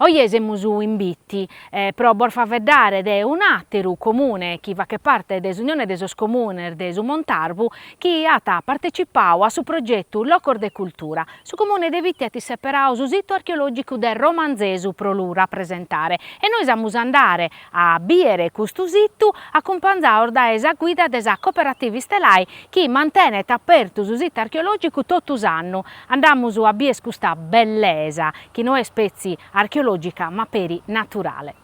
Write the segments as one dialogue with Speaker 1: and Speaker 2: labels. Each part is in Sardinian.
Speaker 1: Oje semus in Bitti pro bos faeddare de un'àteru comune chi faghet parte de s'Unione de sos Comunes de su Montarbu chi at partecipadu a su progetu Locos de Cultura. Su Comune de Bitti at isseperadu su situ archeològicu de Romanzesu pro lu rapresentare e nois amus a andare a bìere custu situ acumpanzados dae sa guida de sa Cooperativa Istelai chi mantenet apertu su situ archeològicu totu s'annu. Andamus a bier custa bellesa chi no est petzi archeològica ma peri naturale.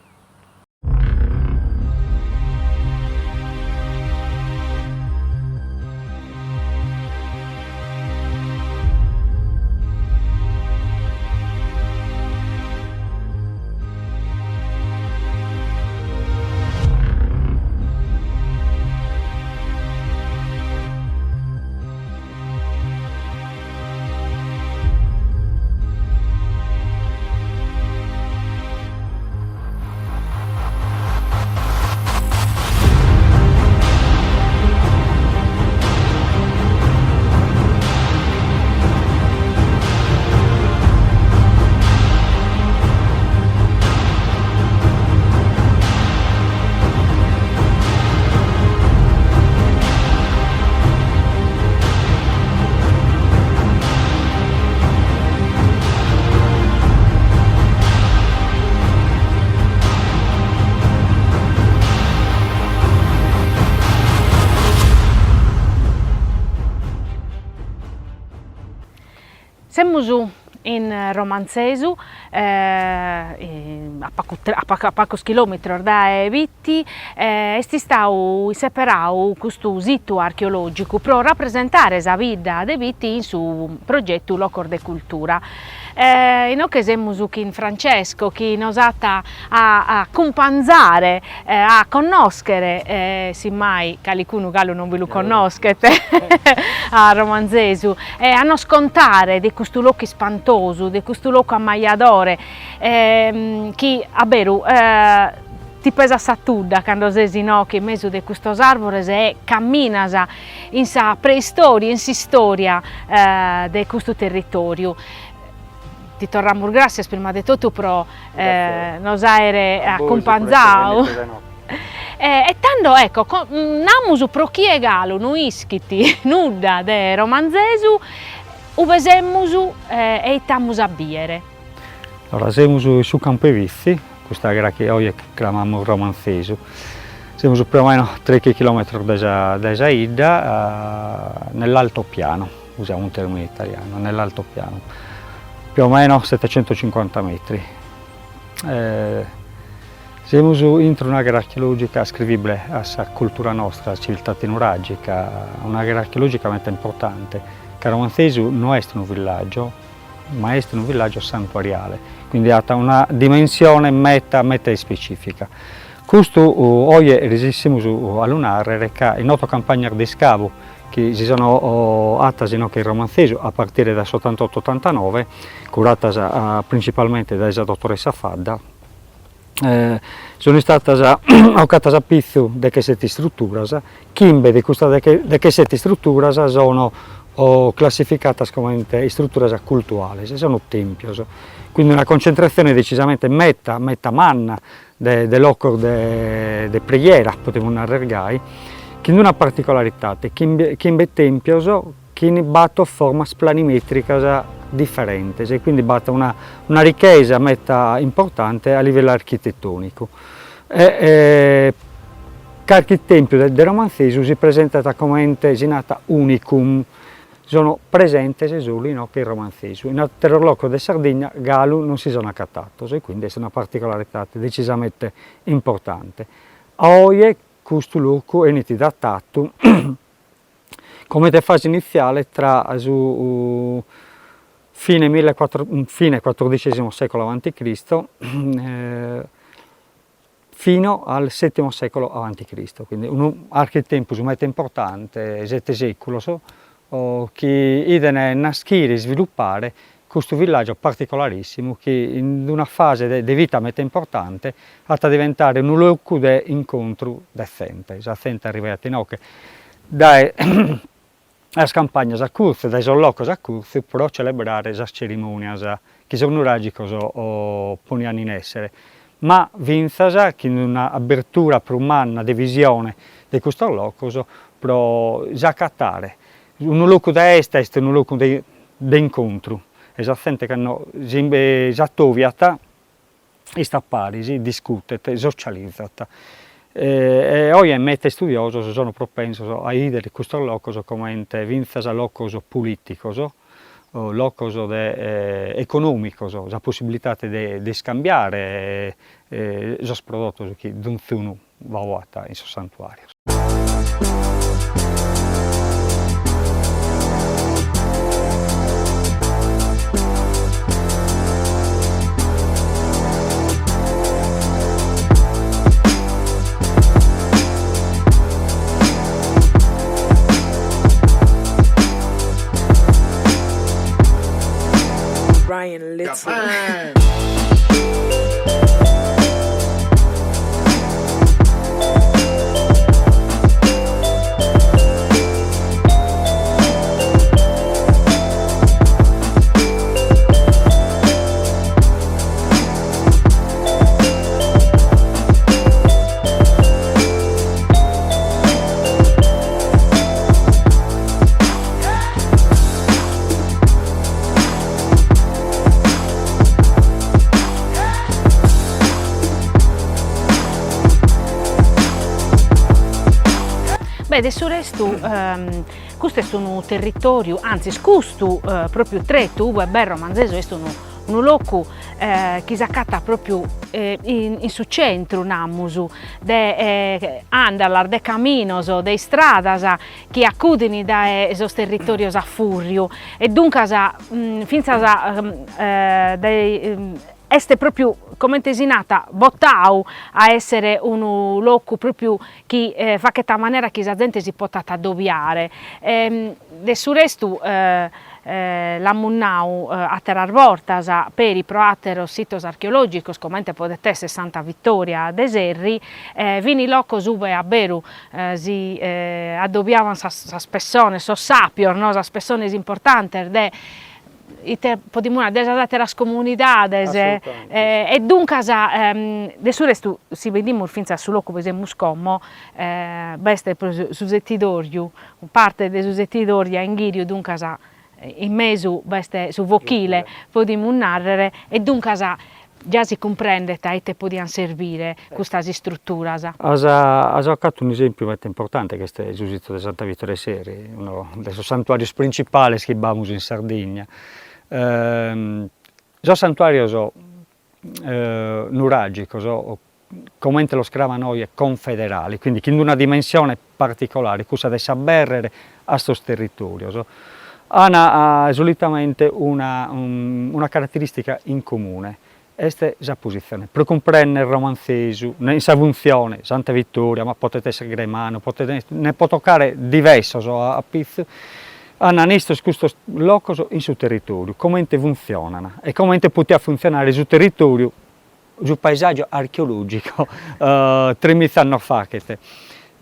Speaker 1: Semus in Romantzesu, a pagu a pagos chilòmetros dae Bitti, est istadu isseperadu custu situ archeològicu pro rapresentare sa bidda de Bitti in su progetu Locos de Cultura. Inoghe semus chin Francesco chi nos at a acumpanzare a connòschere, si mai calicunu galu non bi lu connoschet, a Romantzesu e a nos contare de custu locu ispantosu, de custu locu ammajadore chi a beru ti pesat sa tudda cando ses inoghe in mesu de custos arbores e camminas in sa preistoria, in s'istoria de custu territoriu. Ti torramus gràssias prima de totu pro nos àere acumpanzadu. E tando ecco, namus pro chie galu no ischit nudda de Romantzesu, ube semus e ite amus a bìere.
Speaker 2: Allora, semus in su campu 'e Vitzi, custa àghera chi oje cramamus Romantzesu. Semus più o meno treighi chilometros dae sa dae sa 'idda, nell'altopiano, usiamo un termine italiano, nell'altopiano, più o meno settecentocinquanta metri. Semus intro un'àghera archeològica ascrivibile a sa cultura nostra, sa civiltade nuràgica, un'àghera archeològica meda importante, ca Romantzesu no est unu villàgiu, ma est unu villàgiu santuariale, quindi at una dimensione meta meta ispecìfica. Custu oje resissimus a lu nàrrere ca in oto campagnas de iscavu chi si sono atas inoghe in Romantzesu a partire dae s'otantotto otantanove, curatas principalmente dae sa dottoressa Fadda, Sono istatas 'ocatas a pizu dechesete istruturas, chimbe de custas dechesete istruturas sono classificatas comente istruturas cultuales, sono tèmpios, quindi una concentratzione decisamente meta meta manna de de locos de preghiera, podimus narrer gai, chin una particolaridade, chimbe tèmpios chin bator formas planimetricas diferentes e quindi b'at una una richesa meta importante a livellu architetonicu e carchi tempiu de Romantzesu si presentat comente si nat unicum, sono presentes solu inoghe in Romantzesu, in ateros locos de Sardigna galu non si sono acatados e quindi est una particolaridade decisamente importante. Oje custu locu 'enit datadu Comente fase initziale tra su fine fine quattordicesimo secolo avanti Cristo fino al settimo secolo avanti Cristo, quindi unu architempus meda importante, sete seculos, chi 'iden naschire e isviluppare custu villaggiu particolarissimu chi in una fase de vita meda importante at a diventare unu locu de incontru de zente, sa zente arrivaiat inoghe dae. sas campagnas a curtzu, dae sos locos a curtzu pro celebrare sas cerimonias chi sos nuragicos ponian in essere, ma fintzas chin una abertura prus manna de visione de custos locos pro s'acatare. Unu locu de 'esta est unu locu de de incontru e sa zente cando s'atobiat istat paris, discutet, socializat e oje meta istudiosos sono propensos a 'idere custos locos comente fintzas locos politicos, locos de economicos, sa possibilidade de iscambiare sos prodottos chi donzunu bauat in sos santuarios.
Speaker 3: Ryan Little.
Speaker 1: Beh, de su restu custu est unu territoriu, antzis custu propriu tretu ue b'est Romanzesu est unu unu locu chi s'acatat propriu in su centru, namus, de andalas, de caminos, de istradas chi acudin dae sos territorios a furriu e duncas fintzas dae est propriu comente si nat botau a essere unu locu propriu chi faghet a manera chi sa zente si potat addobiare de su restu L'amus nau àteras bortas peri pro àteros sitos archeològicos comente podet èssere Santa Vittoria de Serri, fin locos ue a beru si addobiaban sas pessones, sos sàpios, no, sas pessones importantes de ite podimus nai, de sas àteras comunidades e duncas de su restu si bidimus fintzas su locu ue semus como b'est su setidorju Parte de su setidorju a inghìriu, duncas in mesu b'est su fochile, podimus nàrrere, e duncas già si cumprendet a ite podiant serbire custas istruturas.
Speaker 2: As as 'ocatu un'esempiu meta importante chi est su situ de Santa Vittoria 'e Serri, unu de sos santuarios printzipales chi b'amus in Sardigna. Sos santuarios nuragicos, comente los craman oje, confederali, quindi chin d'una dimensione particolare, cussa de s'aberrere a sos territorios, an solitamente una una caratteristica in comune, est sa positzione. Pro cumprender Romanzesu, in sa funtzione, Santa Vittoria, ma potet esser Gremanu, potet ne potet 'ocare divessos a pizu, an istos custos locos in su territoriu, comente funtzionan e comente potiat funtzionare su territoriu su paesàgiu archeològicu tremiza annos faghet.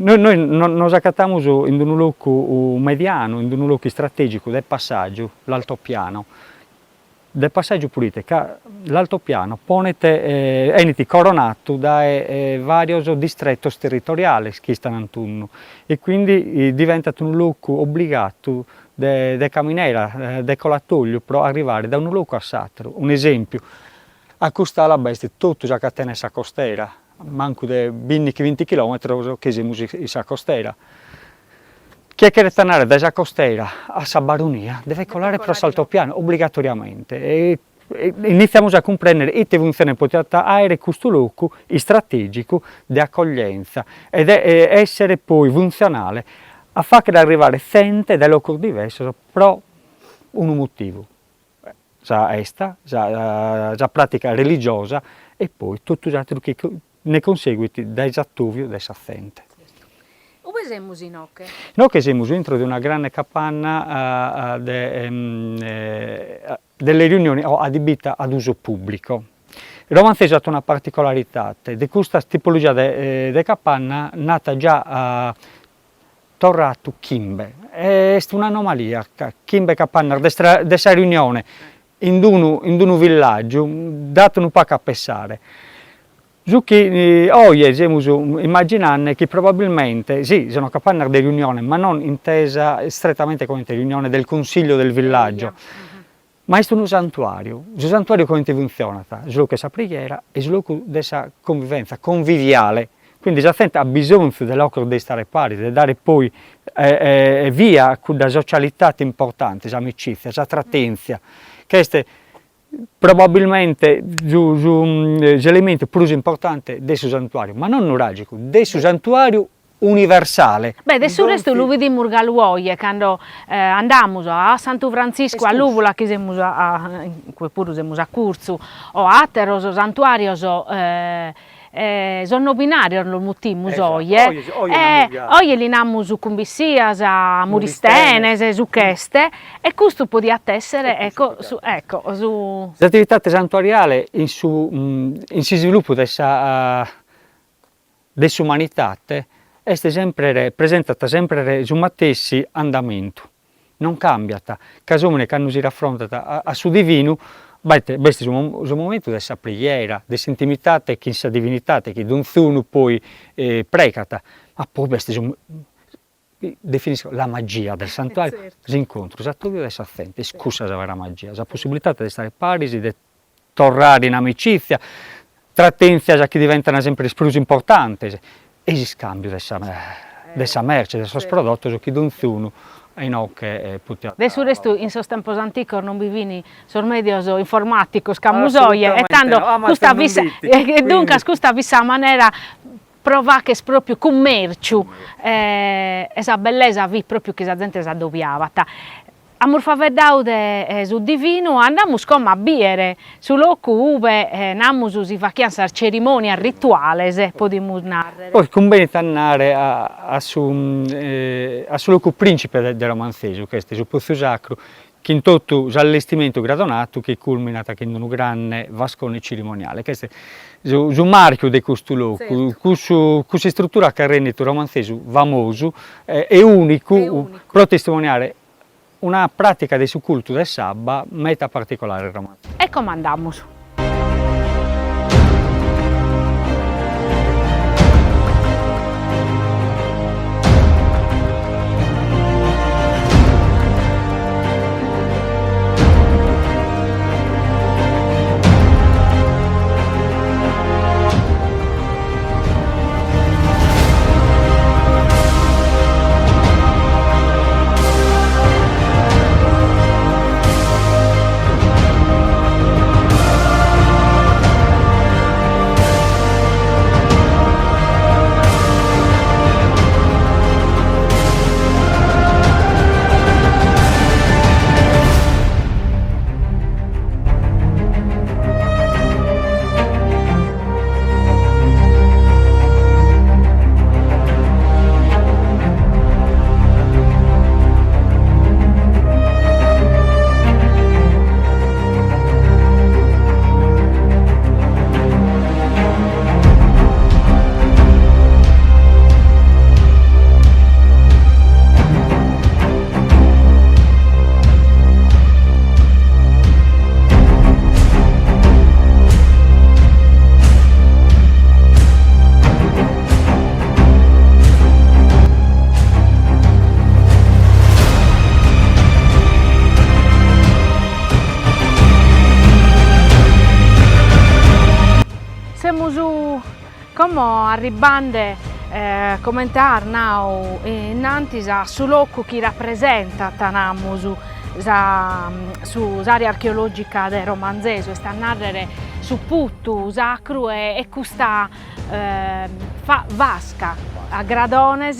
Speaker 2: Nois nois nos acatamus in unu locu medianu, in unu locu istratègicu de passàgiu, l'altopiano, de passàgiu proite ca l'altopiano ponet 'enit coronatu dae varios distretos territoriales chi istan antunnu e quindi diventat unu locu obbligatu de de caminera, de colatogliu pro arrivare dae unu locu a s'atteru. Un'esempiu, A cust'ala b'est totu sa catena 'e sa costera, mancu de bindighi binti chilometros chi semus in sa costera. Chie cheret andare dae sa costera a sa Baronia devet colare pro s'altopiano, obbligatoriamente, e initziamus a cumprendere ite funtzione podiat aere custu locu istrategicu de accoglienza e de essere poi funtzionale a faghere arrivare zente dae locos diversos pro unu motivu sa 'esta, sa sa pratica religiosa e poi totu s'ateru chi ne conseguit dae s'atoviu de sa zente.
Speaker 1: Ue semus inoche?
Speaker 2: Inoche semus intro de una grande capanna de delle riunioni o adibita ad uso pubblico. Romanzesu at una particolaridade, de custa tipologia de de capanna nd'at già torratu chimbe. Est un'anomalia ca chimbe capannas de de sa riunione in d'unu in d'unu villaggiu dat unu pagu a pessare. Su chi oje semus immaginande chi probabilmente, si, sono capannas de riunione, ma non intesa strettamente comente riunione del consiglio del villaggio, ma est unu santuariu, su santuariu comente funtzionat, su locu 'e sa preghiera e su locu de sa convivenza, conviviale, quindi sa zente at bisonzu de locos de istare paris, de dare poi via a cudda socialitade importante, s'amicizia, sa tratenzia, ch'est probabilmente su su s'elementu prus importante de su santuariu, ma non nuragicu, de su santuariu universale.
Speaker 1: Beh, de su restu lu bidimus galu oje cando andamus a Santu Frantziscu a Lùvula chi semus a in cue puru semus a curtzu o a àteros santuàrios sos nobinàrios los mutimus oje e oje li namus cumbissias, muristenes, su ch'est e custu podiat èssere ecco su ecco su.
Speaker 2: S'atividade santuariale in su in s'isviluppu de sa de s'umanidade est sempre presentat sempre su matessi andamentu, non cambiat, ca s'omine cando si raffrontat a su divinu b'est b'est su su momentu de sa preghiera, de s'intimidade chin sa divinidade chi donzunu poi pregat, ma poi b'est su definisco la magia del santuario, s'incontru, s'atobiu de sa zente, est cussa sa vera magia, sa possibilidade de istare paris, de torrare in amicizia, tratentzias chi diventan sempre prus importantes e s'iscambiu de sa de sa merce, de sos prodottos chi donzunu a inoghe potiat.
Speaker 1: De su restu in sos tempos anticos non bi fin sos medios informaticos ch'amus oje e tando custa fit e duncas custa fit sa manera pro fagher propriu cummerciu e sa bellesa fit propriu chi sa zente s'addobiabat. Amus faeddadu de su divinu, andamus como a biere su locu ube namus si faghian sas cerimonias rituales, podimus narrer.
Speaker 2: Poi cumbenit andare a su a su locu principe de Romanzesu, ch'est su Putzu Sacru, chin totu s'allestimentu gradonatu chi culminat chin unu granne vascone cirimoniale, ch'est su su marchiu de custu locu, cussu cuss'istruttura chi at renditu Romanzesu famosu e unicu pro testimoniare una pratica de su cultu de s'abba meta particolare in Romanzesu.
Speaker 1: E como andamus. Semus como arribbande, comente as nau innantis, a su locu chi rapresentat, namus, sa s'area archeologica de Romanzesu, est a narrer su puttu sacru e custa vasca a gradones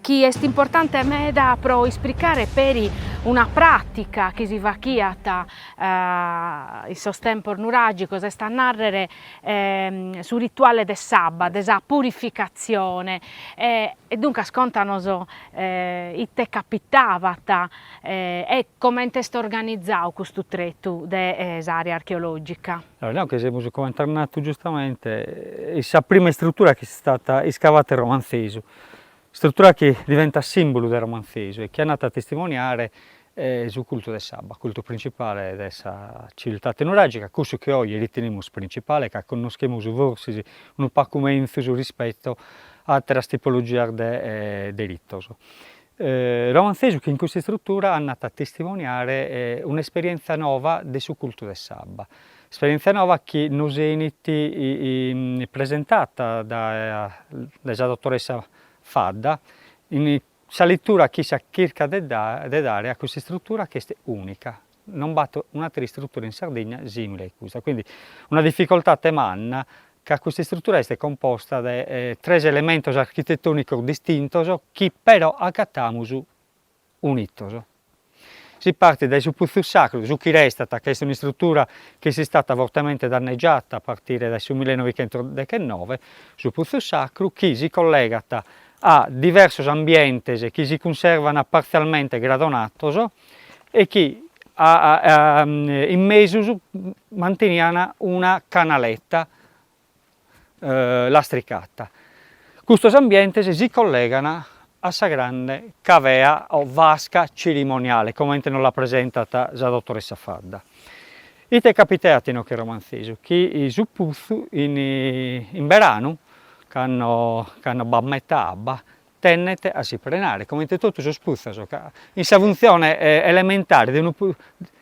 Speaker 1: chi est importante meda pro ispricare peri una pratica chi si faghiat in sos tempos nuragicos, est a narrer su rituale de s'abba, de sa purificatzione e duncas contanos ite capitabat e comente est organizadu custu tretu de s'area archeologica.
Speaker 2: Allora, inoghe semus, comente as natu giustamente, in sa prima istrutura chi est istada iscavata in Romanzesu. Istrutura chi diventat simbulu de Romanzesu e chi andat a testimoniare su cultu de s'abba, cultu principale de sa civiltate nuragica, cussu chi oje ritenimus principale ca connoschemus forsis unu pacu menzus rispetto a ateras tipologias de de ritos. Romanzesu chi in custa istrutura andat a testimoniare un'esperienza nova de su cultu de s'abba, esperienza nova chi nos 'enit presentata dae sa dottoressa Fadda in sa lettura chi issa chircat de dare a custa istrutura chi est unica, non b'at un'atera istrutura in Sardigna simile a custa, quindi una difficoltate manna ca custa istrutura est composta de tres elementos architetonicos distintos chi però agatamus unitos. Si partit dae su putzu sacru, su chi restat, ca est un'istrutura chi est istada fortemente dannegiata a partire dae su millenovichentosdechenove, su putzu sacru chi si collegat a diversos ambientes chi si cunservan partzialmente gradonatos e chi in mesus mantenian una canaletta lastricata. Custos ambientes si collegan a sa grande cavea o vasca cirimoniale, comente nos la presentat sa dottoressa Fadda. Ite capitaiat inoghe in Romanzesu? Chi su putzu in in beranu, cando cando b'at meta abba, tennet a si prenare, comente totu sos putzos, ca in sa funtzione elementare de unu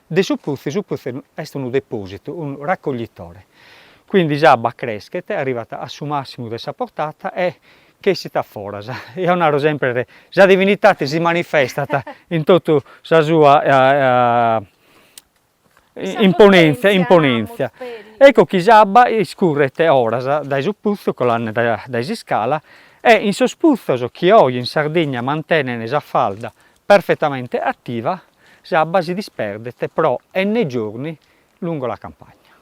Speaker 2: de su putzu, su putzu est unu depositu, unu raccoglitore, quindi s'abba creschet, arrivat a su massimu de sa portata e ch'essit a foras, eo naro sempre sa divinitade si manifestat in totu sa sua imponentzia imponentzia. Ecco chi s'abba iscurret oras dae su putzu colande dae s'iscala e in sos putzos chi oje in Sardigna mantenen sa falda perfettamente attiva s'abba si disperdet pro enne giorni lungo la campagna.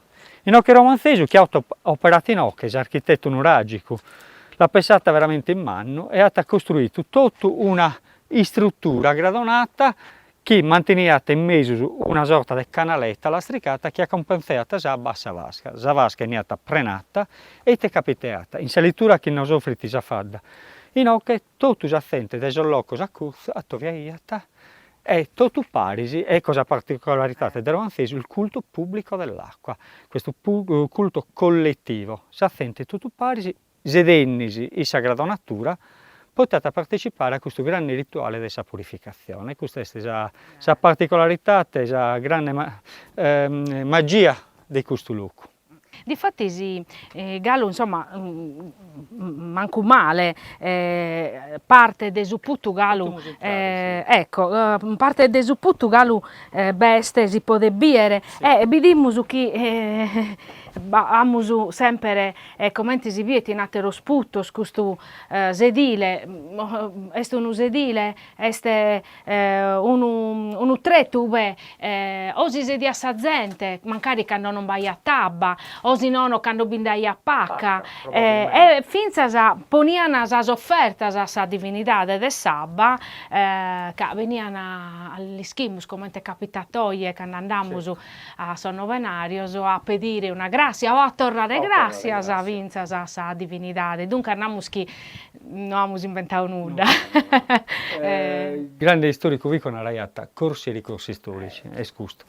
Speaker 2: Inoghe Romanzesu chi at operatu inoghe, s'architettu nuragicu, l'at pensata veramente in mannu e at costruitu totu una istruttura gradonata chi manteniat in mesus una sorta de canaleta lastricata chi acumpanzaiat s'abba a sa vasca. Sa vasca 'eniat prenata e ite capitaiat? In sa lettura chi nos ofrit sa Fadda inoghe totu sa zente de sos locos acurtzu atoviaiat e totu paris, ecco sa particolaridade de Romanzesu, il culto pubblico dell'acqua, questo culto collettivo, sa zente totu paris sedendesi in sa gradonatura, potiat partecipare a custu grande rituale de sa purificatzione, custa est sa sa particolaridade, sa grande magia de custu locu.
Speaker 1: Difatis galu insomma mancu male parte de su putu galu ecco parte de su putu galu b'est si podet biere e bidimus chi amus sempre E comente si biet in àteros putos custu sedile est unu sedile, est unu unu tretu ue o si sediat sa zente, mancari cando non b'aiat abba, o si nono cando bi nd'aiat paca, e fintzas ponian sas ofertas a sa divinidade de s'abba, ca benian, l'ischimus comente capitat oje cando andamus a sos novenarios a pedire una grassia o a torrare grassias fintzas a sa divinidade, duncas namus chi no amus inventadu nudda.
Speaker 2: Grande istoricu Vico naraiat corsi e ricorsi storici, est custu.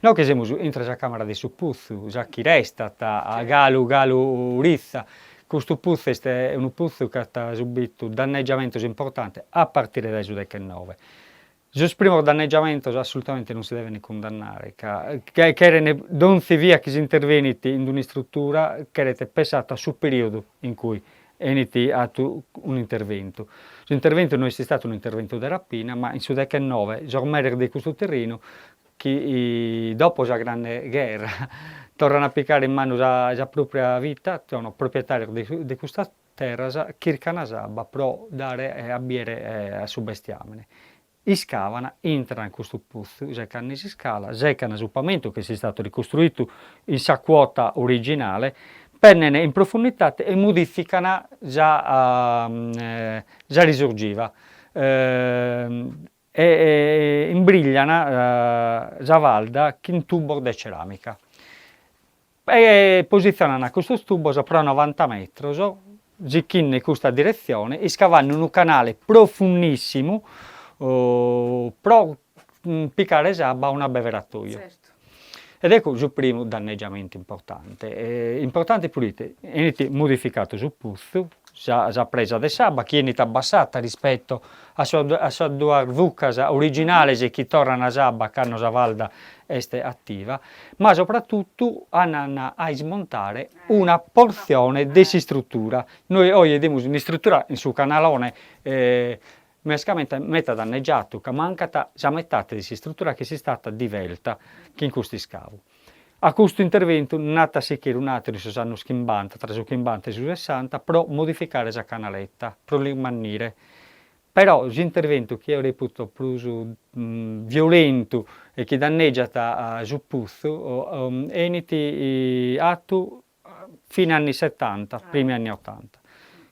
Speaker 2: Inoghe semus intre sa camera de su putzu, sa chi restat galu galu ritza, custu putzu est unu putzu chi at subitu danneggiamentos importantes a partire dae su dechennoe Sos primos danneggiamentos assolutamente non si devent cundannare, ca cheren donzi via chi s'intervenit in un'istruttura cheret pensatu a su periodu in cui 'enit 'atu un'interventu. S'interventu no est istatu un'interventu de rapina, ma in su dechennoe sos meres de custu terrinu chi dopo sa grande gherra torran a picare in manu sa sa propria vita, sono proprietarios de custas terras chircan s'abba pro dare a biere a su bestiamene. Iscavan, intran in custu putzu, secan s'iscala, secan su pamentu chi est istatu ricostruitu in sa quota originale, pennene in profundidade e modifican sa sa risorgiva e imbriglian sa falda chin tubos de ceramica. E positzionan custos tubos pro novanta metros. Sighende custa diretzione, iscavande unu canale profundissimu pro picare s'abba a un'abbeveratoju. Ed ecco su primu danneggiamentu importante, importante proite 'enit modificatu su putzu, sa sa presa de s'abba chi 'enit abbassata rispetto a a sas duas bucas originales chi torran s'abba cando sa falda est attiva, ma sopratuttu andan a ismontare una portzione de s'istrutura, nois oe 'idimus un'istrutura in su canalone Mescamente meta dannegiatu ca mancat sa metate de s'istrutura chi est istata divelta chin custu iscavu. A custu interventu nd'at a sichire un'àteru in sos annos chimbanta, tra su chimbanta e su sessanta, pro modificare sa canaleta, pro l'ismannire. Però s'interventu chi eo reputo prus violentu e chi dannègiat su putzu 'enit atu fine anni setanta, primi anni otanta,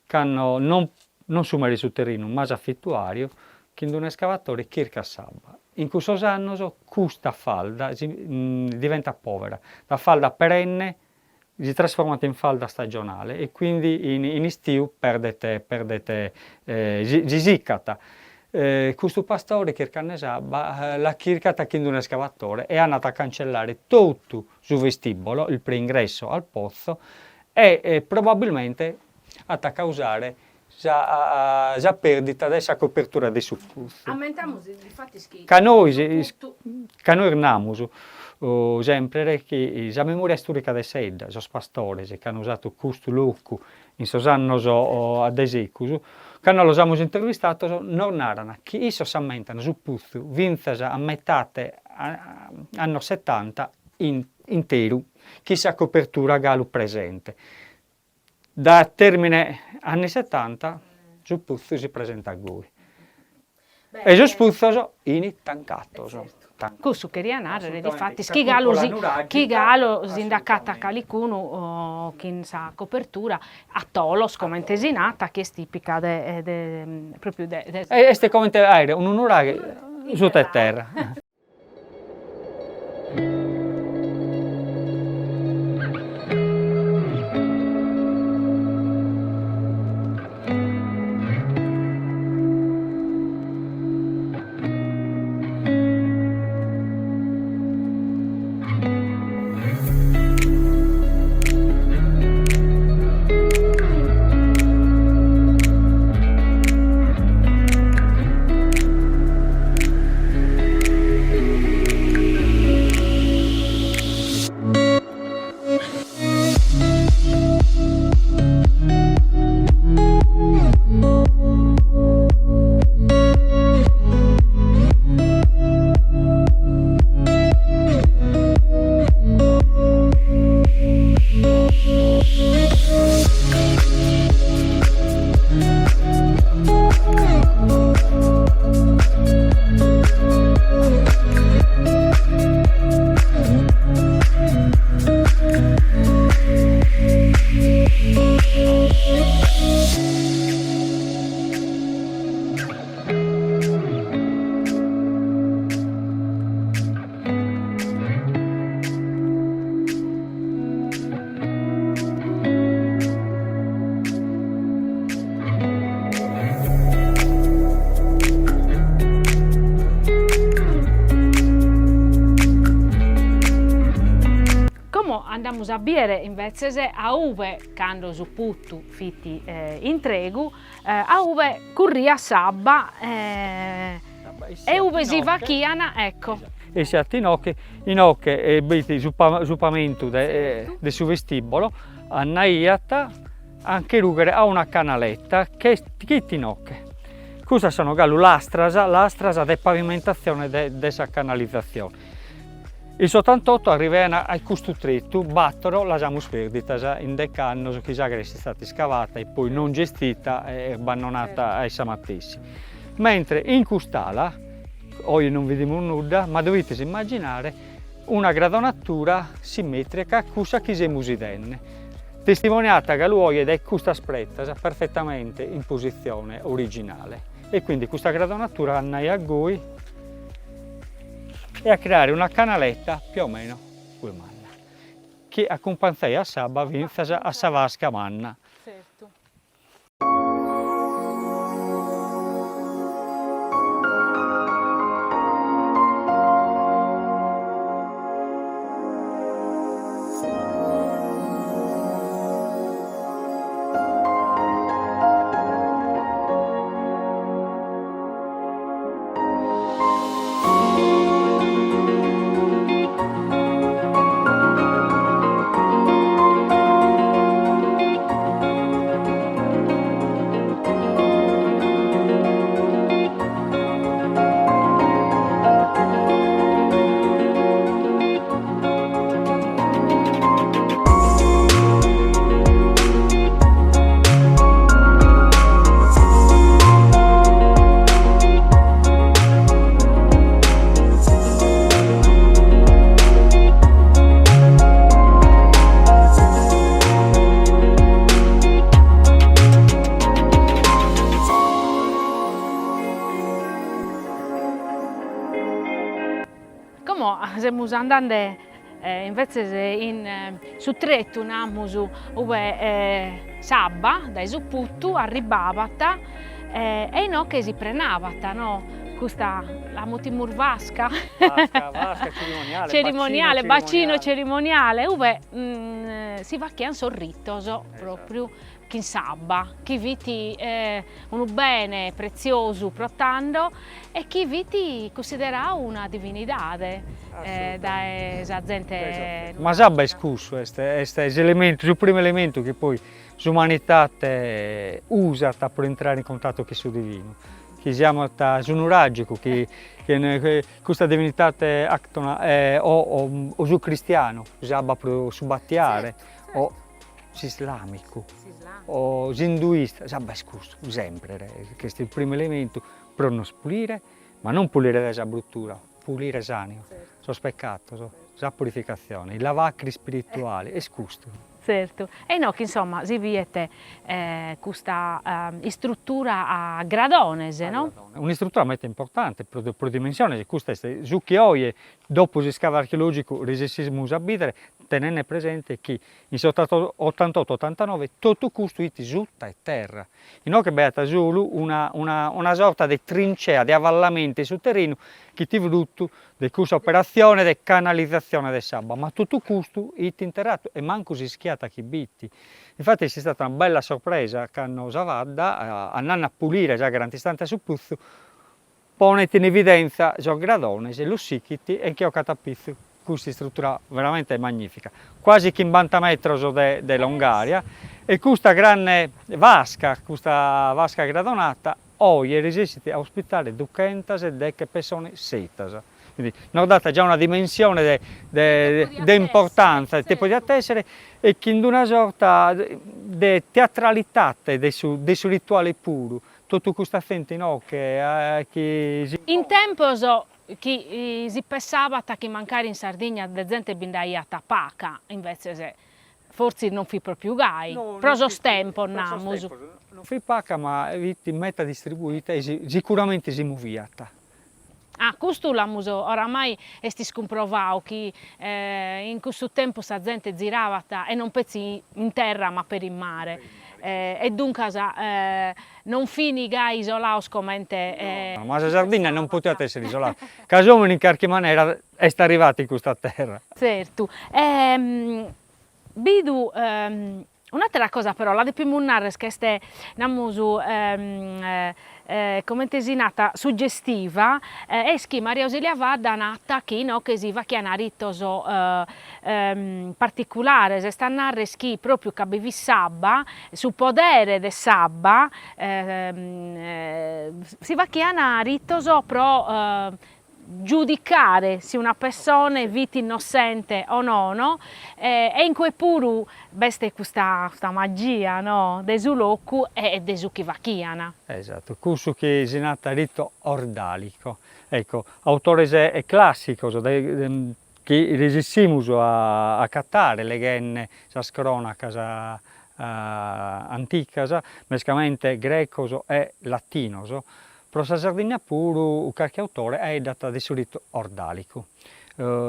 Speaker 2: cando non non su mere 'e su terrinu ma s'afituariu chin d'unu escavatore chircat s'abba. In cussos annos custa falda si diventat povera, da falda perenne si trasformat in falda stagionale e quindi in in istiu perdet perdet si siccat Custu pastore chircande s'abba la chircat chin d'unu escavatore e andat a cancellare totu su vestibolo, il preingresso al pozzo, e probabilmente at a causare sa sa perdita de sa copertura de su putzu.
Speaker 1: Ammentamus difatis chi
Speaker 2: Ca nois ca nois namus sempre chi sa memoria istorica de sa 'idda, sos pastores chi an usatu custu locu in sos annos a dae secus, cando los amus intervistatos nos naran chi issos s'ammentan su putzu fintzas a metate annos setanta interu, chin sa copertura galu presente. Da termine anni setanta su putzu si presentat goi. E sos putzos 'ini tancatos.
Speaker 1: Cussu cheria nàrrere, difatis, chi galu si chi galu si nd'acatat calicunu chin sa copertura a tholos, comente si nat, chi est tìpica de de pròpriu de de.
Speaker 2: Est comente àere unu nuraghe suta 'e terra.
Speaker 1: Como andamus a bìere imbetzes a ube, cando su putu fit intregu, a ube curriat s'abba e ube si fachian, ecco.
Speaker 2: Essiat inoche, inoche b'it su su pamentu de de su vestibolo, andaiat a nche rughere a una canaletta chi ch'it inoche. Custas sono galu lastras, lastras de pavimentazione de de sa canalizzazione. In s'otantotto arrivaian a custu tretu, battoro las amus perditas in dech'annos chi s'aghera est istada iscavata e poi non gestita e abbandonata a issa matessi. Mentre in cust'ala, oje non bidimus nudda, ma dovites immaginare una gradonatura simmetrica a cussa chi semus 'idende, testimoniata galu oje dae custas pretas perfettamente in positzione originale e quindi custa gradonatura andaiat goi e a creare una canaletta più o meno goi manna, chi acumpanzaiat s'abba fintzas a sa vasca manna.
Speaker 1: Tzertu. Como semus andende invetzes in su tretu, namus, ue s'abba dae su putu arribbabat e inoghe si prenabat, no, custa la mutimus vasca,
Speaker 2: vasca, vasca cerimoniale,
Speaker 1: cerimoniale, bacino cerimoniale, ue si fachian sos ritos propriu chin s'abba, chi fit unu bene pretziosu pro tando e chi fit cunsideradu una divinidade dae sa zente.
Speaker 2: Ma s'abba est cussu, est est s'elementu, su primu elementu chi poi s'umanidade usat pro intrare in contattu chin su divinu, chi si jamat su nuragicu, chi custa divinidade autoctona o o su cristianu, s'abba pro su battiare o s'islamicu o s'induista, s'abba est custu, sempre, ch'est su primu elementu pro nos pulire, ma non pulire dae sa bruttura, pulire s'anima, sos peccatos, sa purificatzione, i lavacri spirituali, est custu.
Speaker 1: Tzertu, e inoghe insomma si biet custa istruttura a gradones, no?
Speaker 2: Un'istruttura meda importante pro pro dimensiones, custa est su chi oje, dopo s'iscavu archeologicu, resessimus a bidere, tenende presente chi In s'otantotto otantanove totu custu 'it sutta 'e terra. Inoghe b'aiat solu una una una sorta de trincea de avallamentu 'e su terrinu chi 'it fruttu de cussa operatzione de canalizatzione de s'abba, ma totu custu 'it interratu e mancu s'ischiat chi b'it. Infatti est istata una bella sorpresa cando sa Fadda, andende a pulire s'aghera antistante a su putzu, ponet in evidenza sos gradones, los sichit e nche 'ocat a pizu custa istrutura veramente magnifica, quasi chimbanta metros de de longària e custa granne vasca, custa vasca gradonata, oje resessit a ospitare duchentas e deche pessones seitas, quindi nos dat già una dimensione de de de importanza ite podiat essere e chin d'una sorta de teatralitate de su de su rituale puru Totu custa zente inoghe chi
Speaker 1: si. In tempos chi si pessabat chi mancari in Sardigna de zente bi nd'aiat paca, invetzes fortzis non fit propriu gai, pro sos tempos namus.
Speaker 2: Non fit paca ma fit meta distribuita e sicuramente si moviat.
Speaker 1: Ah, custu l'amus, oramai est iscumprovau chi in cussu tempus sa zente zirabat e non petzi in terra ma peri in mare e duncas non fin gai isolaos comente.
Speaker 2: Ma sa Sardigna non potiat essere isolada, ca s'omine in carchi manera est arrivatu in custa terra.
Speaker 1: Tzertu. Bidu Un'àtera cosa però la depimus narrer ca est, namus, comente si nat, suggestiva, est chi Maria Ausilia Fadda nat chi inoghe si faghian ritos particulares, est a narrer chi propriu ca bi fit s'abba, su podere de s'abba, si faghian ritos pro giudicare si una pessone fit innossente o nono, e in cue puru b'est custa custa magia no de su locu e de su chi fachian.
Speaker 2: Esatto, cussu chi si nat rito ordalico, ecco, autores classicos de chi resissimus a acatare leghende sas cronacas anticas, mescamente grecos e latinos, Pro sa Sardigna puru carchi autore 'aeddat de su ritu ordàlicu,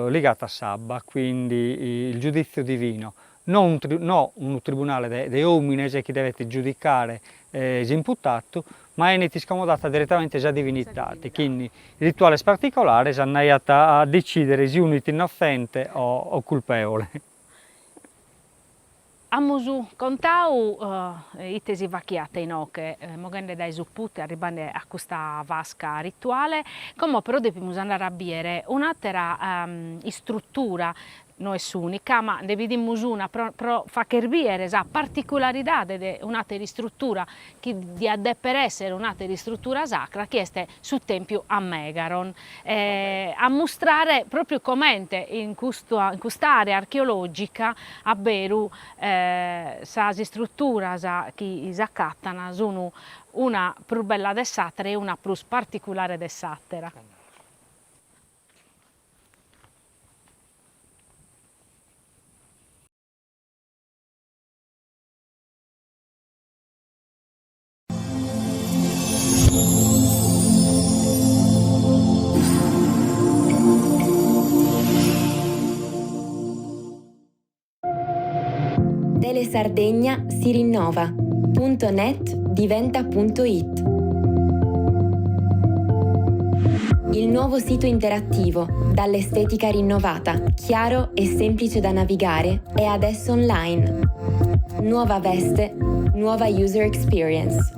Speaker 2: ligatu a s'abba, quindi il giudizio divino, no no unu tribunale de òmines chi devet giudicare s'imputatu, ma 'enit iscomodata diretamente sa divinidade, chin rituales particolares andaiat a decidere si unu 'it innotzente o culpevole.
Speaker 1: Amus contadu ite si faghiat inoghe, moghende dae su putzu e arribbende a custa vasca rituale, como però depimus andare a bìdere un'àtera istrutura no est s'ùnica, ma nde bidimus una pro pro fagher bìdere sa particularidade de un'àtera istrutura chi diat dèpere èssere un'àtera istrutura sacra chi est su tèmpiu a Megaron, a mustrare pròpriu comente in custu in cust'àrea archeològica a beru sas istruturas chi s'acatan sun una prus bella de s'àtera e una prus particulare de s'àtera.
Speaker 4: Telesardegna si rinnova. Punto net diventa punto it. Il nuovo sito interattivo, dall'estetica rinnovata, chiaro e semplice da navigare, è adesso online. Nuova veste, nuova user experience.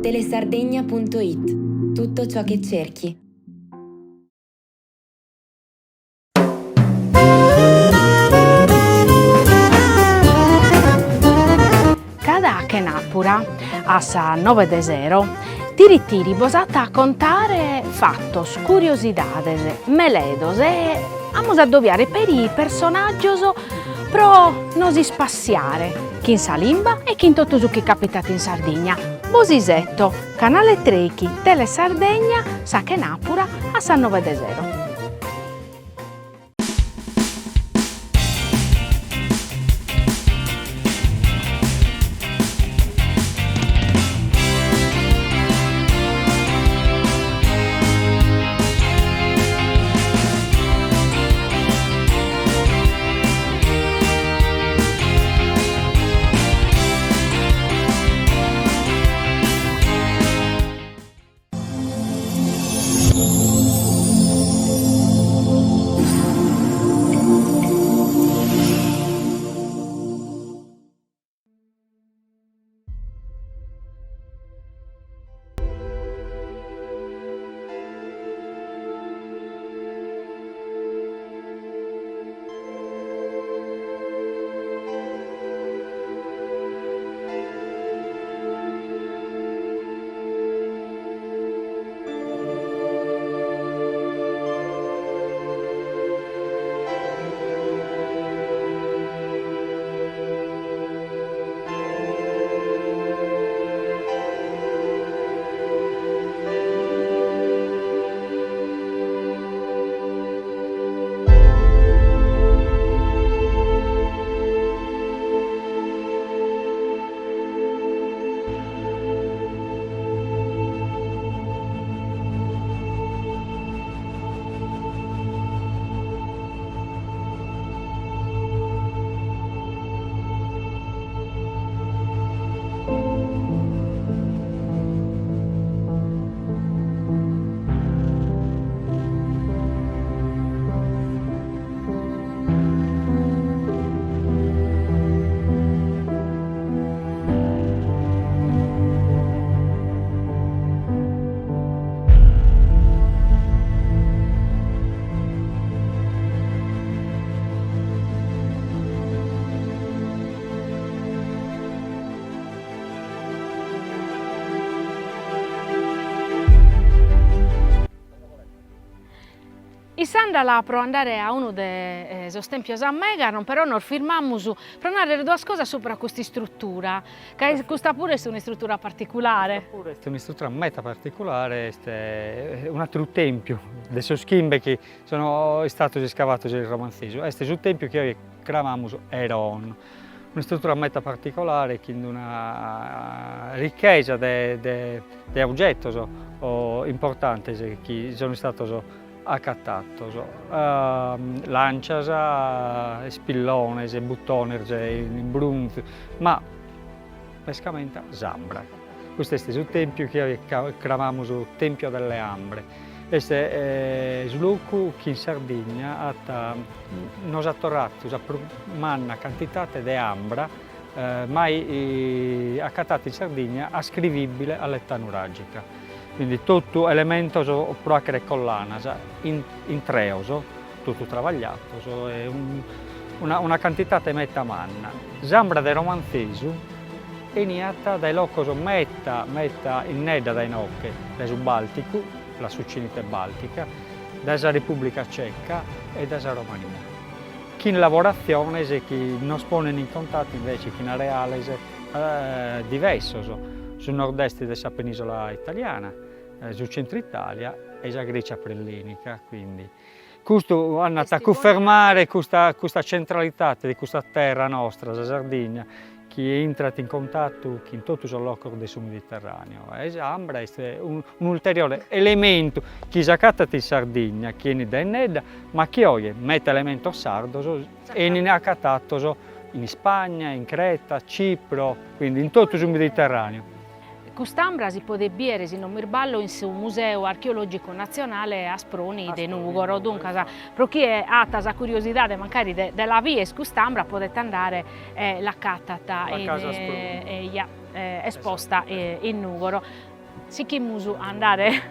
Speaker 4: Telesardegna punto it. Tutto ciò che cerchi.
Speaker 1: Cada chenàpura, a sas noe de sero, Tiritiri bos at a contare fatos, curiosidades, meledos e amus a adobiare peri personàgios pro nos ispassiare chin sa limba e chin totu su chi capitat in Sardigna. Bos iseto, Canale Trèichi, Telesardegna, sa chenàpura a sas noe de sero. In s'àndala pro andare a unu de sos tèmpios a Megaron però nos firmamus pro nàrrere duas cosas subra custa istrutura, ca custa puru est un'istrutura particulare.
Speaker 2: Custa puru est un'istrutura meda particulare, est un'àteru tèmpiu de sos chimbe chi sono istados iscavados in Romanzesu, est su tèmpiu chi oe cramamus Heroon. Un'istrutura meda particolare chin una richesa de de ogetos importantes chi sono istados acatados, lancias, ispillones, butones in brunzu, ma mescamente s'ambra. Custu est su tempiu chi oe cramamus Tempio delle Ambre, est su locu chi in Sardigna at nos at torratu sa prus manna cantidade de ambra mai acatada in Sardigna ascrivibile a l'età nuragica. Quindi totu elementos pro achere collanas intreos, totu trabagliados e una una cantidade meta manna. S'ambra de Romanzesu 'eniat dae locos meta meta innedda dae inoche, dae su Balticu, la Succinite Baltica, dae sa Repubblica Ceca e dae sa Romania, chin lavoratziones chi nos ponen in contatu invece chin areales divessos, su nord-est de sa penisola italiana, su centru Italia e sa Grecia preellenica, quindi custu andat a cunfermare custa custa centralidade de custa terra nostra, sa Sardigna. chi intrat in contatu chin totu sos locos de su Mediterraneu e s'ambra est un'ulteriore elementu chi s'acatat in Sardigna, chi 'enit dae innedda, ma chi oje meta elementos sardos 'enin acatatos in Ispagna, in Creta, Cipro, quindi in totu su Mediterraneu.
Speaker 1: Cust'ambra si podet bìere, si non m'irballo, in su Museu Archeològicu Natzionale Asproni de Nùgoro, duncas pro chie at sa curiosidade mancari de la bier cust'ambra podet andare e l'acatat in esposta in Nùgoro. Sighimus a andare.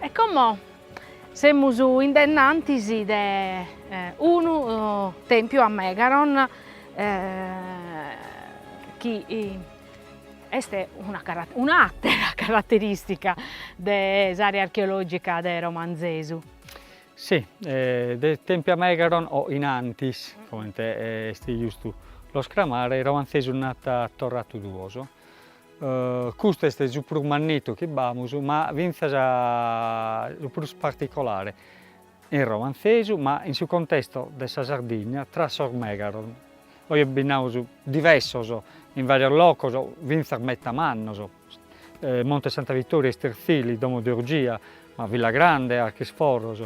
Speaker 1: E como semus in dae innantis de unu tèmpiu a Megaron chi est una un'àtera caraterìstica de s'àrea archeològica de Romanzesu.
Speaker 2: Si, de tèmpiu a Megaron o in antis, comente est giustu los cramare, Romanzesu nd'at torratu duos. Custu est su prus mannitu chi b'amus, ma fintzas su prus particolare in Romanzesu, ma in su contesto de sa Sardigna tra sos megaron. Oje bi nd'amus divessos in varios locos, fintzas meta mannos, Monte Santa Vittoria, Istertzili, Domo de Orgia, ma Villagrande, Archisforros.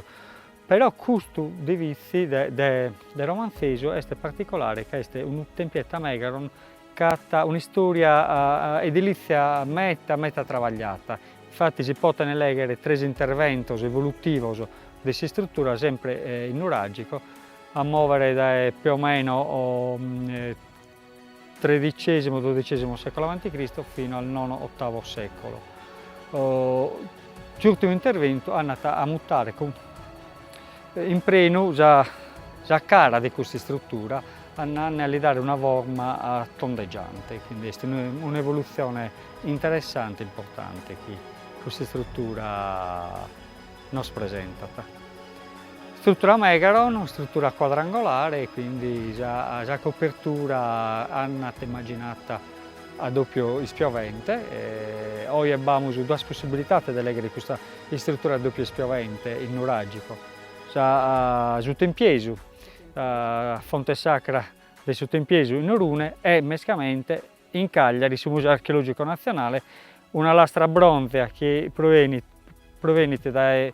Speaker 2: Però custu de Vitzi de de Romanzesu est particolare ca est unu tempietto a megaron Ch'at un'istoria edilizia meta meta trabagliata, infati si poten leghere tres interventos evolutivos de s'istruttura sempre in nuragico, a movere dae più o meno tredicesimo dodicesimo secolo avanti Cristo fino al nono ottavo secolo. S'urtimu interventu andat a mutare in prenu sa sa cara de custa istruttura andande a li dare una forma tondeggiante, quindi est un'evolutzione interessante e importante chi custa istruttura nos presentat. Struttura megaron, struttura quadrangolare, quindi sa sa copertura andat immaginata a doppio ispiovente, oje b'amus duas possibilidades de leghere custa istruttura a doppio ispiovente in nuragico, sa su Tempiesu, sa fonte sacra de su Tempiesu in Orune e mescamente in Cagliari su Museo Archeologico Nazionale una lastra bronzea chi provenit provenit dae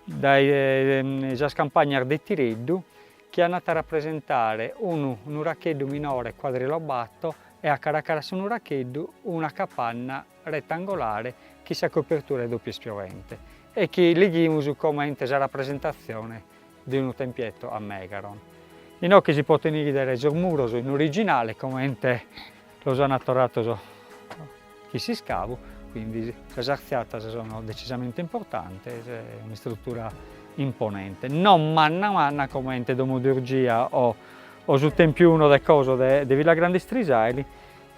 Speaker 2: dae sas campagnas de Tireddu chi andat a rapresentare unu nuracheddu minore quadrilobato e a cara a cara a su nuracheddu una capanna retangolare chi sa copertura est doppio ispiovente e chi lighimus comente sa rapresentatzione de unu tempietto a megaron. Inoghe si poten 'idere sos muros in originale comente los an torrados chin s'iscavu, quindi sas artziadas sono decisamente importantes, un'istrutura imponente, non manna manna comente Domo de Orgia o o su Tempiu 1 de Coso de de Villagrande Strisaili,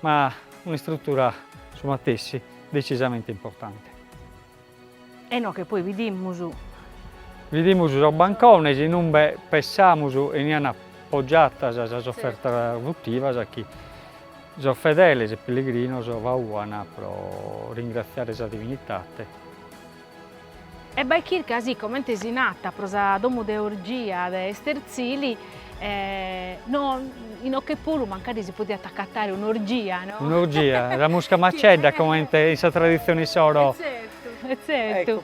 Speaker 2: ma un'istrutura su matessi decisamente importante.
Speaker 1: E inoghe poi bidimus.
Speaker 2: Bidimus sos bancones in umbe pessamus 'enian apogiatas sas ofertas votivas chi sos fedeles e pellegrinos faghian pro ringratziare sa divinitate.
Speaker 1: E bae chirca si comente si nat pro sa domu de orgia de Esterzili no inoghe puru mancari si podiat acatare un'orgia no?
Speaker 2: Un'orgia, sa musca macedda comente in sa traditzione issoro.
Speaker 1: E tzertu,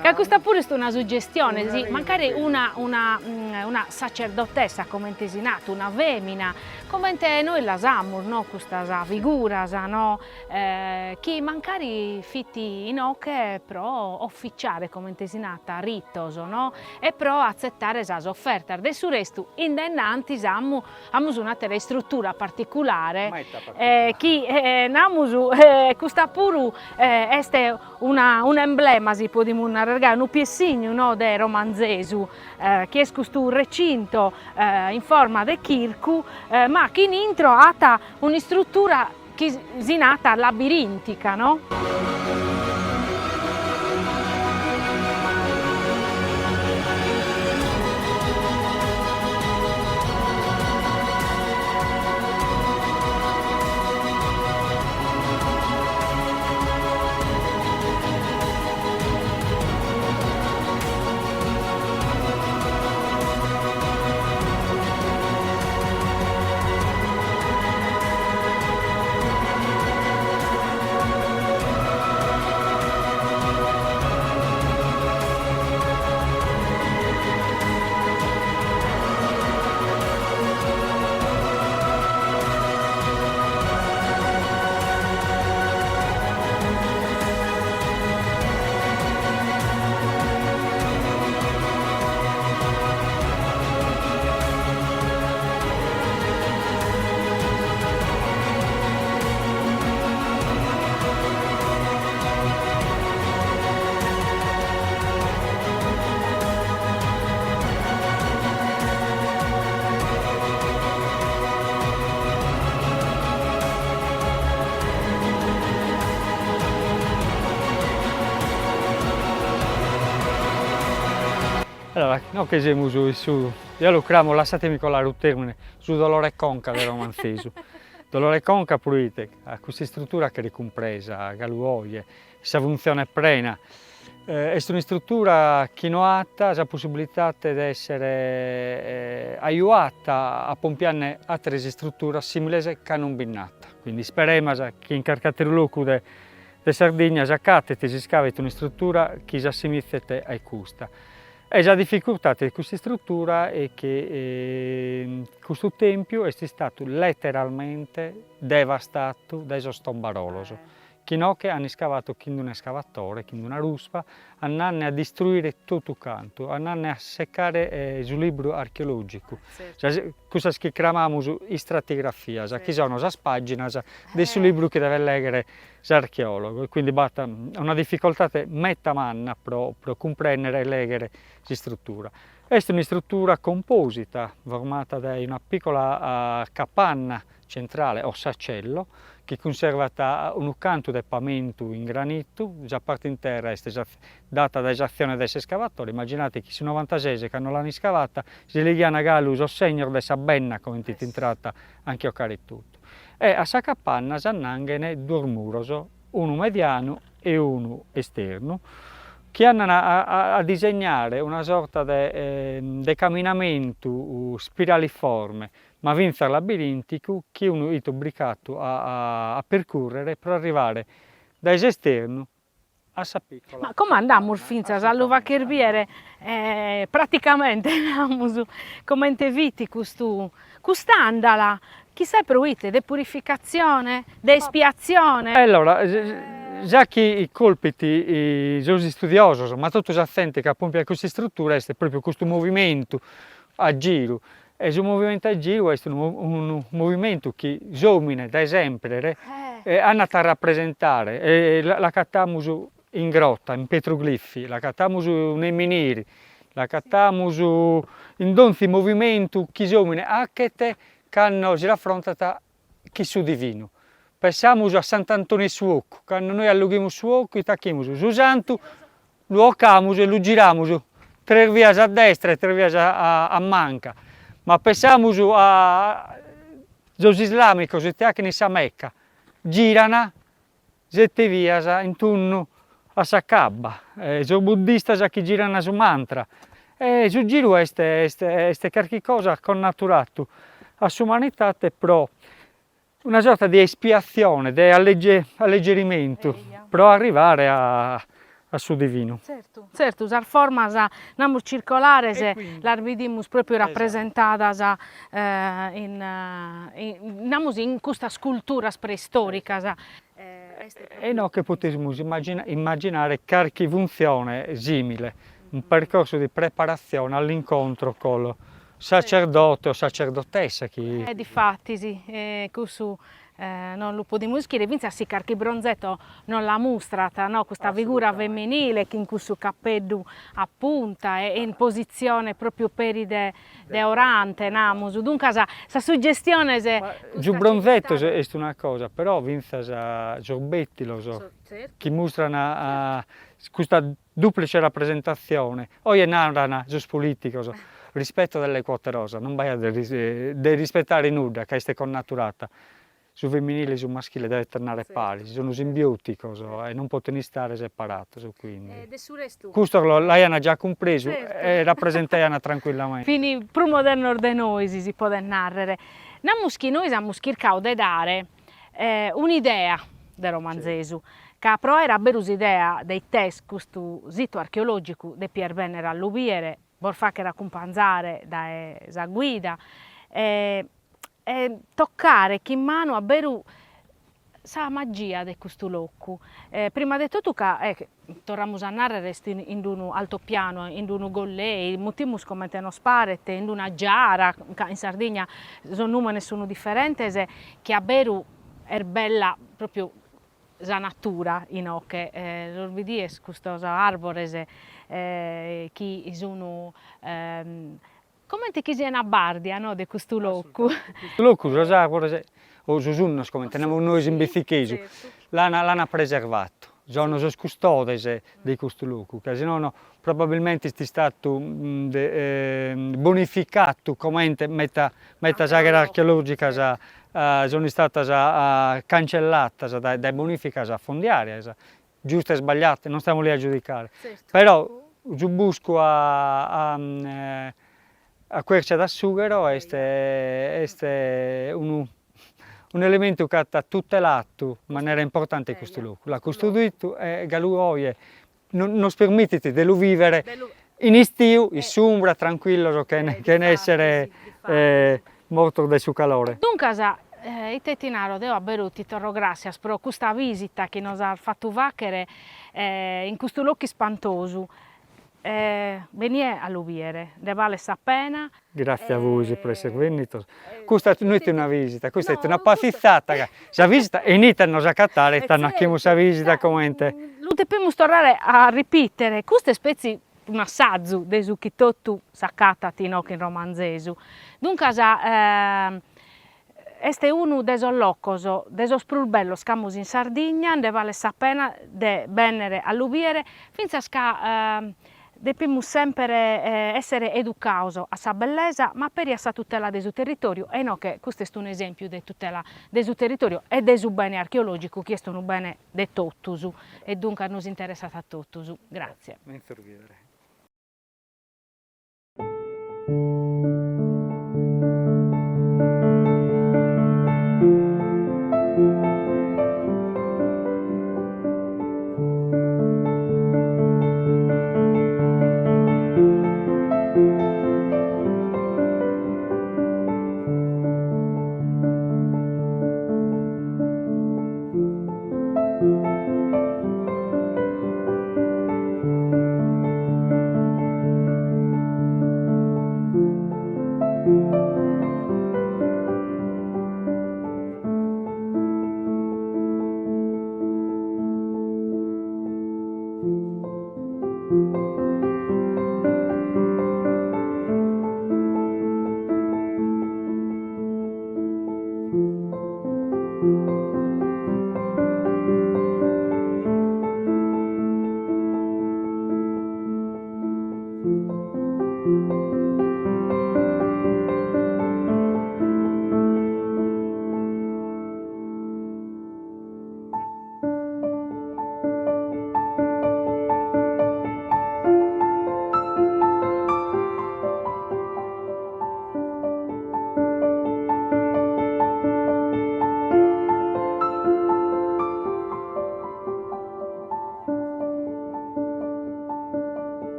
Speaker 1: ca custa puru est una sugestione, si mancari una una una sacerdotessa comente si nat, una femina, comente nois las amus no custas figuras no chi mancari fit inoghe pro officiare comente si nat ritos no e pro atzettare sas ofertas, de su restu in dae innantis amus amus un'atera istrutura particulare chi namus custa puru est una un'emblema si podimus narrer gai, unu piessignu no de Romanzesu chi est custu recinto in forma de chircu ma chi in intro at un'istrutura chi si nat labirintica no?
Speaker 2: Allora, inoghe semus in su, eo lu cramo, lassatemi colare u termine, su dolore 'e conca de Romanzesu. Dolore 'e conca proite ca custa istrutura cheret cumpresa galu oje, sa funtzione prena, est un'istrutura chi no at sa possibilidade de essere ajuata a pompianne ateras istruturas similes ca non bi nd'at, quindi isperemas chi in carchi ateru locu de de Sardigna s'acatet e s'iscavet un'istrutura chi s'assimizet a custa. E sa dificurtate de custa istrutura est chi custu tempiu est istatu letteralmente devastatu dae sos tombarolos, chi inoghe an iscavatu chin d'un'escavatore, chin d'una ruspa, andande a distruire totu cantu, andande a secare su libru archeologicu, sas cussas chi cramamus istratigrafias, chi sono sas paginas de su libru chi devet leghere s'archeologu e quindi b'at una dificoltade meta manna pro pro cumprennere e leghere s'istrutura. Est un'istrutura composita, formata dae una piccola capanna centrale o sacello, chi cunservat unu cantu de pamentu in granitu, sa parte in terra est data dae s'atzione de s'escavatore, immaginate chi in su novantases cando l'an iscavata si leghian galu sos segnos de sa benna comente fit intrata a nche 'ocare totu. E a sa capanna s'annanghen duos muros, unu medianu e unu esternu, chi andan a a disegnare una sorta de de caminamentu spiraliforme, ma fintzas labirinticu, chi unu 'it obrigatu a a percurrere pro arrivare dae s'esternu a sa piccola.
Speaker 1: Ma como andamus fintzas a lu fagher biere praticamente namus comente fit custu cust'andala, chissà proite, de purificatzione, de espiatzione.
Speaker 2: E allora, sa chi colpit sos istudiosos, ma totu sa zente chi at pompiadu custa istrutura est propriu custu movimentu a giru. E su movimentu a giru est unu unu movimentu chi s'omine dae sempre andat a rapresentare e l'acatamus in grotta, in petroglifi, l'acatamus nei menhir, l'acatamus in donzi movimentu chi s'omine achet cando si raffrontat chin su divinu. Pensamus a Sant'Antoni 'e su 'ocu, cando nois allughimus su 'ocu ite achimus, su santu lu 'ocamus e lu giramus tres vias a destra e tres vias a manca, ma pensamus a sos islamicos ite achen in sa Mecca, giran sette vias in tunnu a sa Kaaba, sos buddistas chi giran su mantra, e su giru est est est carchi cosa connaturatu a s'umanitate pro una sorta de espiatzione, de allegerimentu pro arrivare a a su divinu.
Speaker 1: Tzertu, tzertu, sas formas, namus, circolares las bidimus propriu rapresentadas in namus in custas culturas preistoricas.
Speaker 2: E inoghe potimus immaginare carchi funtzione simile, un percorso di preparazione all'incontro col sacerdote o sacerdotessa chi.
Speaker 1: E difatis cussu non lu podimus ischire, fintzas si carchi bronzetto nos la mustrat, no, custa figura femminile chin cussu cappeddu a punta e in positzione propriu peri de de orante, namus, duncas sas suggestiones.
Speaker 2: Su bronzetto est una cosa, però fintzas sos bettilos chi mustran custa duplice rappresentazione, oje naran sos politicos, rispetto delle quote rosa, non b'aiat de rispettare nudda ca est connaturata, su femminile e su maschile devent andare paris, sun simbioticos e non poten istare separatos, quindi custos l'aian già cumpresu e rappresentaian tranquillamente.
Speaker 1: Fin prus modernos de nois, si podet narrer. Namus chi nois amus chircadu de dare un'idea de Romanzesu, ca pro aer a beru s'idea de it'est custu situ archeològicu depies bènnere a lu bìere, bos fàghere acumpanzare dae sa guida e e tocare chin manu a beru sa magia de custu locu, prima de totu ca torramus a narrer est in unu altopiano, in unu gollei, mutimus comente nos paret, in una giara, ca in Sardigna sos numenes sun diferentes, chi a beru est bella propriu sa natura inoche, los bidies custos arbores chi sun Comente chi sian a bardia, no, de custu locu.
Speaker 2: Custu locu sos arbores, o sos unnos comente namus nois in bitzichesu, l'an l'an preservatu, sono sos custodes de custu locu, ca si nono probabilmente est istatu bonificatu comente meta metas àgheras archeologicas sono istatas cancellatas dae bonificas fondiarias, giuste o sbagliate, non stiamo lì a giudicare, però su buscu a a quercia da sughero est est unu un'elementu chi at tutelatu in manera importante custu locu, l'at custoduitu e galu oje nos permitit de lu vivere in istiu, in s'umbra, tranquillos, chene chene essere mortos de su calore.
Speaker 1: Duncas, ite ti naro, deo a beru ti torro gràssias pro custa visita chi nos as fatu fàghere in custu locu ispantosu. Benie a lu bìere, nde balet sa pena.
Speaker 2: Gràtzias a bois pro esser bennidos. Custa no est una visita, custa est una passitzata ca sa visita 'enit a nos acatare e tando achimus sa visita comente.
Speaker 1: Lu depimus torrare a ripìtere, custa est petzi un'assazu de su chi totu s'acatat inoche in Romanzesu. Duncas est unu de sos locos de sos prus bellos ch'amus in Sardigna, nde balet sa pena de bènnere a lu bìere, fintzas ca depimus semper èssere educados a sa bellesa, ma peri a sa tutela de su territòriu, e inoche custu est un'esèmpiu de tutela de su territòriu e de su bene archeològicu chi est unu bene de totus e duncas nos interessat a totus. Gràtzie.
Speaker 2: Menzus bìdere.